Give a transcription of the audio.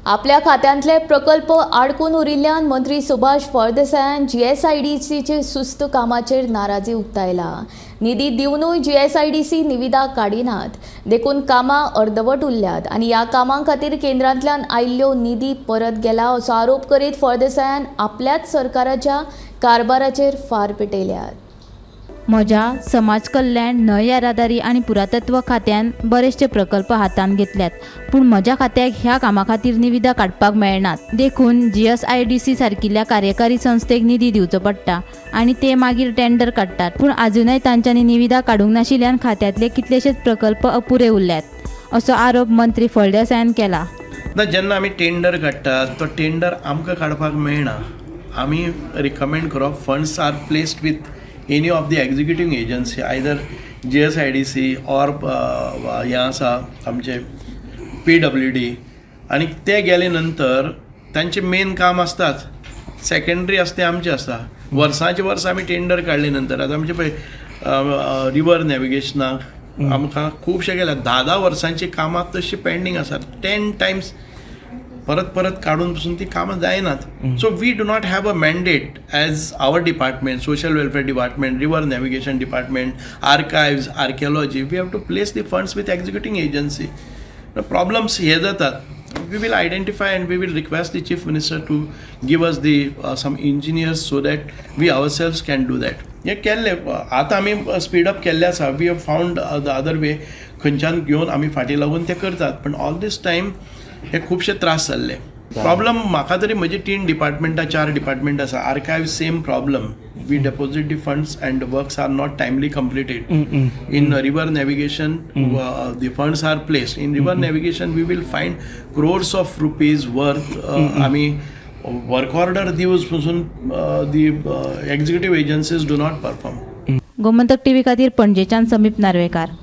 आपल्या खात्यांतले प्रकल्प आडकून उरिल्ल्यान मंत्री सुभाष फळदेसायान जीएसआयडीसीचे सुस्त कामाचेर नाराजी उक्तायला. निधी दिवनूय जीएसआयडीसी निविदा काडिनात, देखून कामां अर्दवट उरल्यात आनी ह्या कामां खातीर केंद्रांतल्यान आयिल्ल्यो निधी परत गेला असो आरोप करीत फळदेसायान आपल्याच सरकाराच्या कारभाराचेर फार पेटयल्यात. म्हज्या समाज कल्याण, न्हंय येरादारी आनी पुरातत्व खात्यान बरेचशे प्रकल्प हातांत घेतल्यात, पूण म्हज्या खात्याक ह्या कामा खातीर निविदा काडपाक मेळनात. देखून जीएसआयडीसी सारकिल्ल्या कार्यकारी संस्थेक निधी दिवचो पडटा आनी ते मागीर टेंडर काडटात. पूण आजुनय तांच्यांनी निविदा काडूंक नाशिल्ल्यान खात्यांतले कितलेशेच प्रकल्प अपुरे उरल्यात असो आरोप मंत्री फळदेसायान केला. ना, जेन्ना आमी टेंडर काडटात तो टेंडर आमकां काडपाक मेळना. आमी रिकमेंड करप. Funds are placed with any of the executing agency, either GSIDC or हें आसा आमचें पीडब्ल्यूडी. आनी ते गेले नंतर तांचें मेन काम आसताच, सेकेंडरी आसता तें आमचें आसता. वर्सांचे वर्सां आमी टेंडर काडले नंतर आतां आमचें पळय रिवर नॅविगेशनाक आमकां खुबशे गेल्या 10 10 वर्सांची कामां तशीं पेंडींग आसात. 10 टायम्स परत परत काडून पसून ती कामां जायनात. So we do not have a mandate as our department, social welfare department, river navigation department, archives, archaeology. We have to place the funds with executing agency. Problems हे जातात. We will identify and we will request the Chief Minister to give us the some engineers so that we ourselves can do that. हे केल्ले आतां आमी speed up केल्ले आसा. We have found the other way, खंयच्यान घेवन आमी फाटीं लागून ते करतात, पण ऑल दीस टायम हे खुबशे त्रास जाल्ले. प्रॉब्लम म्हाका तरी म्हजी तीन डिपार्टमेंटां, चार डिपार्टमेंट आसा. Archive, same problem. We deposit the funds and works are not timely completed. In river navigation, the funds are placed. In river navigation, we will find crores of rupees worth. आमी work order दिवस पसून the executive agencies do not perform. Gomantak TV खातीर पणजेच्यान समीप नार्वेकार.